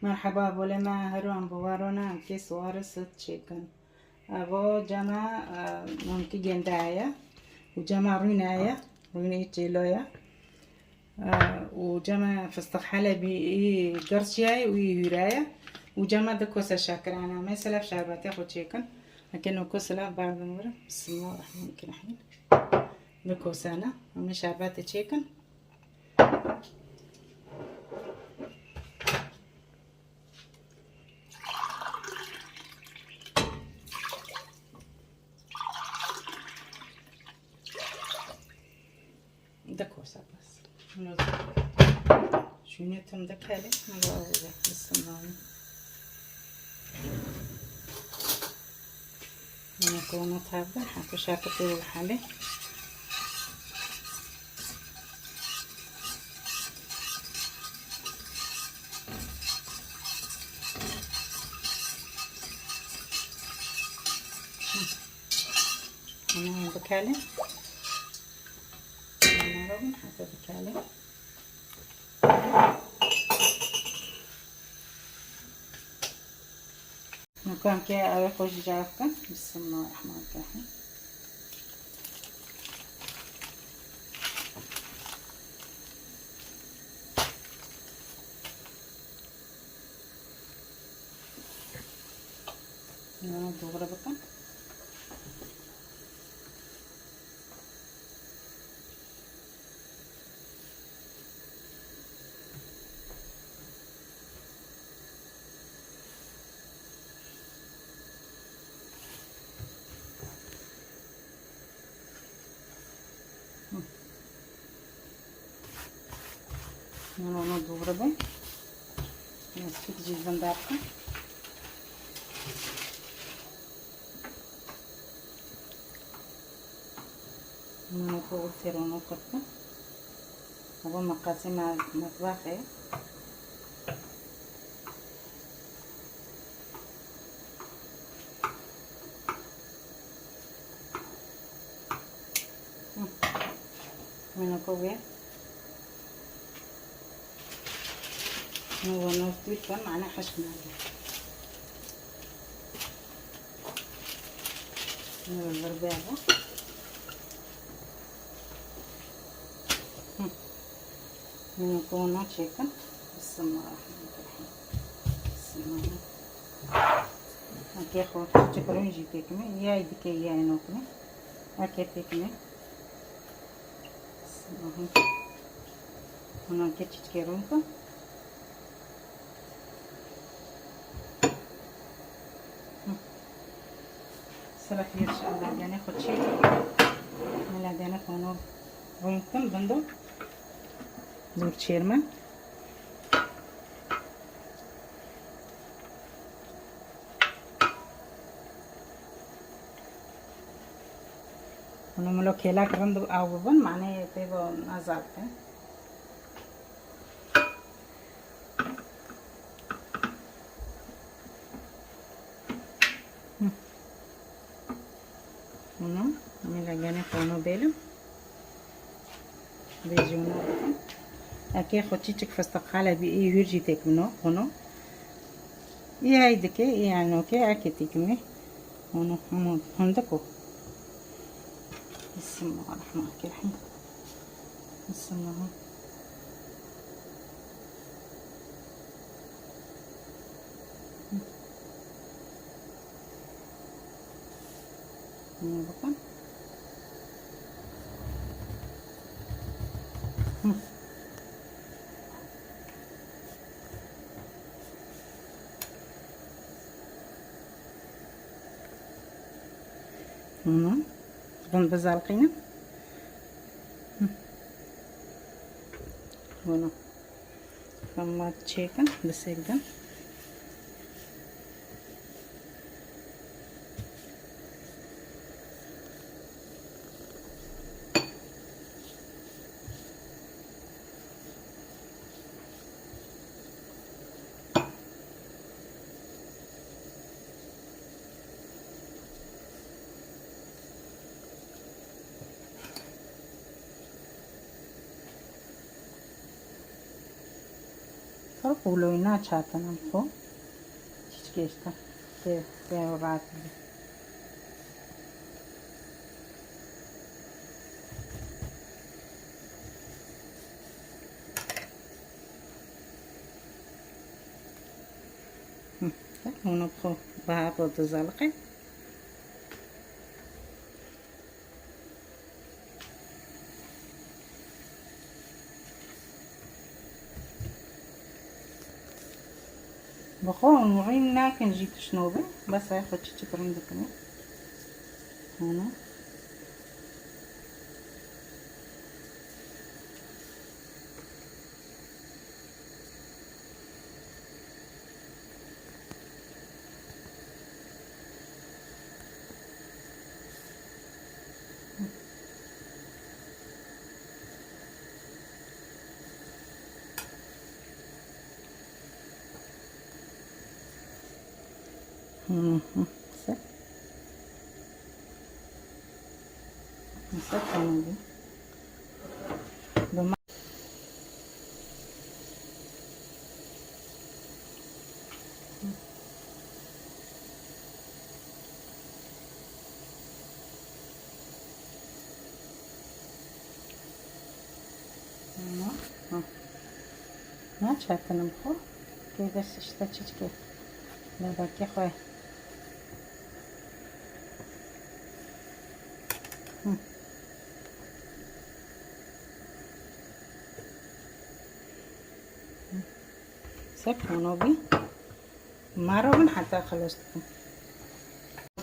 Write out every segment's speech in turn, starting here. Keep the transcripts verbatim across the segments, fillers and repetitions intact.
Merheba, bolê me heron bi warona kê siwar û sit çêkin. Evo cema, e, namkî gênde heye û cema rûne heye, rûnê çêlo ye. E, û cema fistiq helebî, î girçiya ye û î hûre ye. Û cema di kose şekirane. Em ê silef şerbetê xwe çêkin. Eke noko silef berdim vir. Bismillahirrahmanirrahim. Di kose ne. Em ê şerbetê çêkin. Di kosa bes. Şunu tim de kare. Bismillah. Bunu koyma tabda. Hatta şarkı turu hali. Bunu bikalin. Bunu hata bikalin. Nûkan ke ew ê xwe ji cih bikin. Bismillahirrahmanirrahim. Bunu doğru bikin. Min ona doğru be. Nasıl cildin dakika. Mano ko û sêrono qirtin. Evo meqasê me-, metbaxê. Hı. Mano ko wê. Nû ve nû tût ben, mane hişk nake. Nû ve vir bêve. Hı. Nû kona çêkin. Bismillahirrahmanirrahim. Bismillah. Eke xwe çikrûn jî têkime. Yay dike yay nokine. Eke têkime. Aha. Hûn eke çiçkê rûn ku. Hı. Sira xêr ji Allah gene xwe çê. Allah gene xwe no rûn kim bindo. Dûr çêrme. Hûn milo kêlek rind û ew bibin, manê pê bo nazal be. Hı. Hûn milo gene xwe no bêlim. Vêjî wina bikim. Eke xwe çîçik fistiq helebî ê hûr jî têkimno, xweno. Ê hey dike, ê enoke, eke têkimê. Xweno, hemû hindik o. Bismillahirrahmanirrahim. Bismillah. Bunu bakın. Hı. Bunu. Bunu da zalkayın. Hı. Bunu. Hema çêkin, bi sêv de. Pir qûloyî naçatin em xwe. Çiçkê işte. Tê, tê rahat bî. Hı, bak, onu xwe baha xwe dizaliqe. Bi xwe hûn rîn nakin jî tişt nobin, bes ay xwe çiçik rîn dikin. Hûn. Hı hı. Sen. Mesela tamam. Domates. Tamam. Ha. Naçartinim xwe. Tê de şişte çiçkê. Lebakê xwe. Hı. Hı. Sek hano bî. Maro bin heta xilas dikim.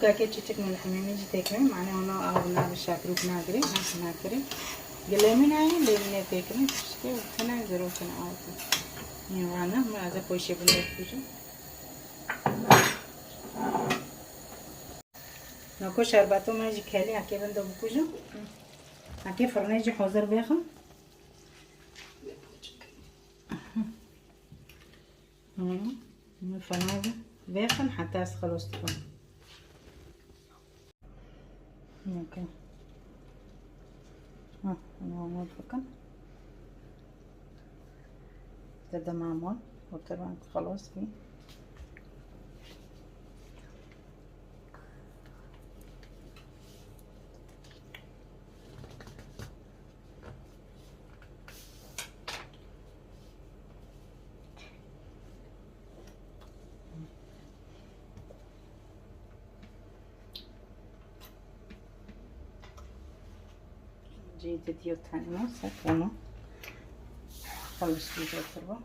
Kakê çiçik min li hemêmî jî têkirin, mane hano av nabe şakrûk nagirê, nas nagirê. Gilemîn ayê lêmînê têkirin, tiştê û tine zero tine av. Nîvana, min aze poşê bin de bikujim. Nako şerbeto me jî kelî, hekê bin de bikujim. Hekê firnê jî hazir bêxim. Hı. Hı. Min firnê de bêxim heta ez xilas dikim. Okey. Hı, bunu olmadı bakın. Dedim ama otur ben xilas bir. Cî didiyo tenê sek onu. Xeliştî oturba.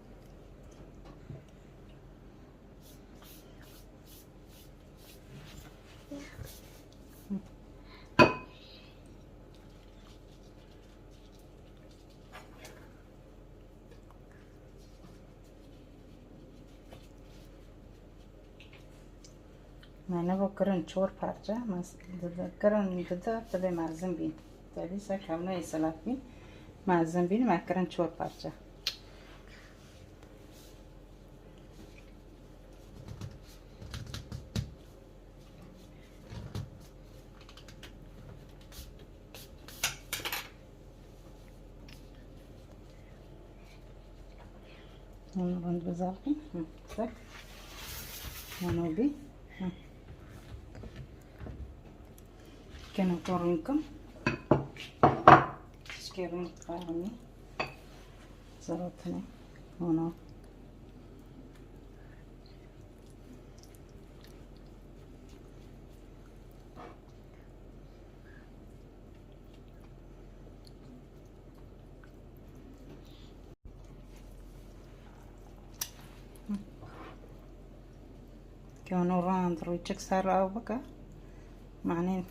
Me nivo kirin çor parçe, me s-, dide, kirin dide, tibê mezin bîn. Tevî se kevnoyê selat bîn, mezin bîn, me kirin çor parçe. Hûn rind bizalqîn. Hı, tak. Hûn bî. Hı. Keno to rûnkim. Tişkê rûn qarmî. Zerotine. Hûn. Keno rand rûçik ser ew bike. Manî.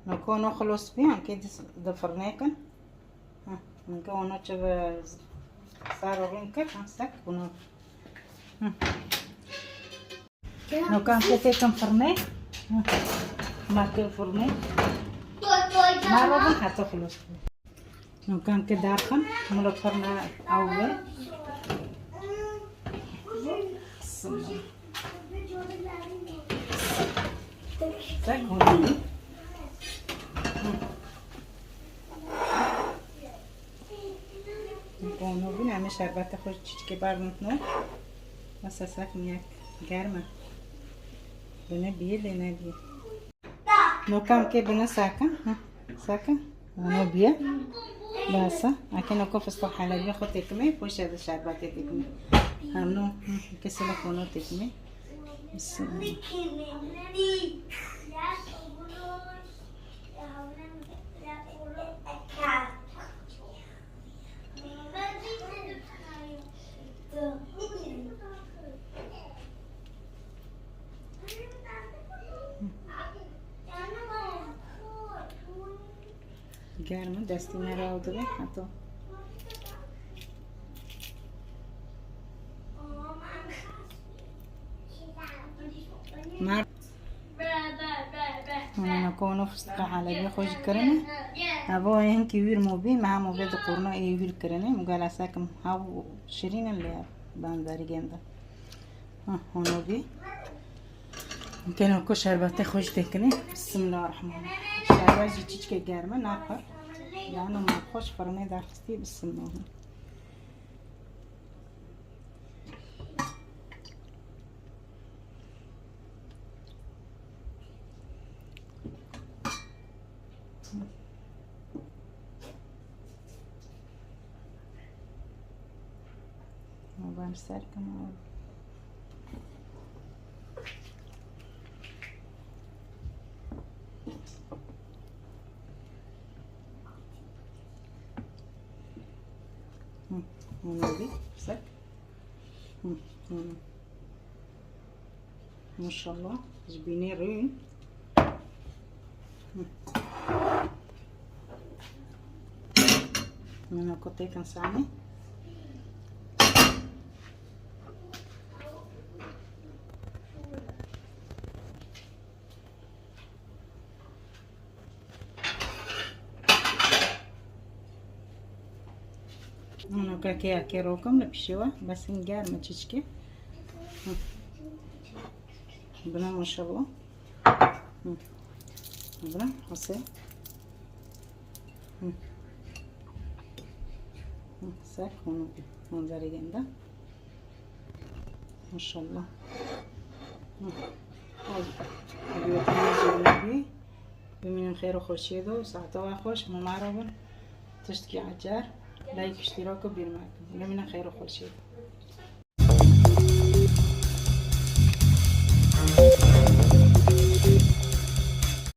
Nako no xilos bî, em kê di, di firnê kin. Ha, min ke ono çi bi sar û rûn kir, ha, sek ono. Hı. Nokan ke têkim firnê. Hı. Ma ke firnê. Ma robin heta xilos bû. Nokan ke darxin, min li firne ew be. Bismillah. Sek hûn. Hûn bîn, em ê şerbetê xwe çîçikê berdin no. Wesa sek mi yek germ e. Bine bîye lê nebîye. No kam ke bine sek e. Heh, sek e. Hûn bîye. Bes e. Eke no ko fistaq helebî xwe têkimê, poşe de şerbetê têkimê. Hem no, heh, ke sile kono têkimê. Bismillah. Germ e, destê me raw dibe, heta. Mer- Hûn ê ko no fistiqa helebî xwe jî kirine. Evo ê hinkî wîr mû bî, me hemû vê di qurno ê wîr kirine. Mû gela sekim hew şirîn in lê ben derî gênde. Heh, hûn ê bî. Keno ku şerbetê xwe jî têkine. Bismillahirrahmanirrahim. Şerbet jî çîçkê germ e, ne pir. Yanî me xweş firnê derxistî, bismillah. Hûn ser kin. Hı, hûn bî, ser. Hı, hı. Maşallah, ji bînê rûn. Hı. Min ku têkin sanî. Hûn ê kekê rokim li pişê we, bes hin germ e çîçkê. Hı. Bine maşallah. Hı. Bine, hase. Hı. Hı, ser hûn, hûn zerê gênde. Maşallah. Hı. Ay, götüne zor bî. Bimînin xêr û xweşiyê de û saeta we xweş, mimara bin. Tiştkî ecer, like, iştirak û bîr mekin. Bimînin xêr û xweşiyê de.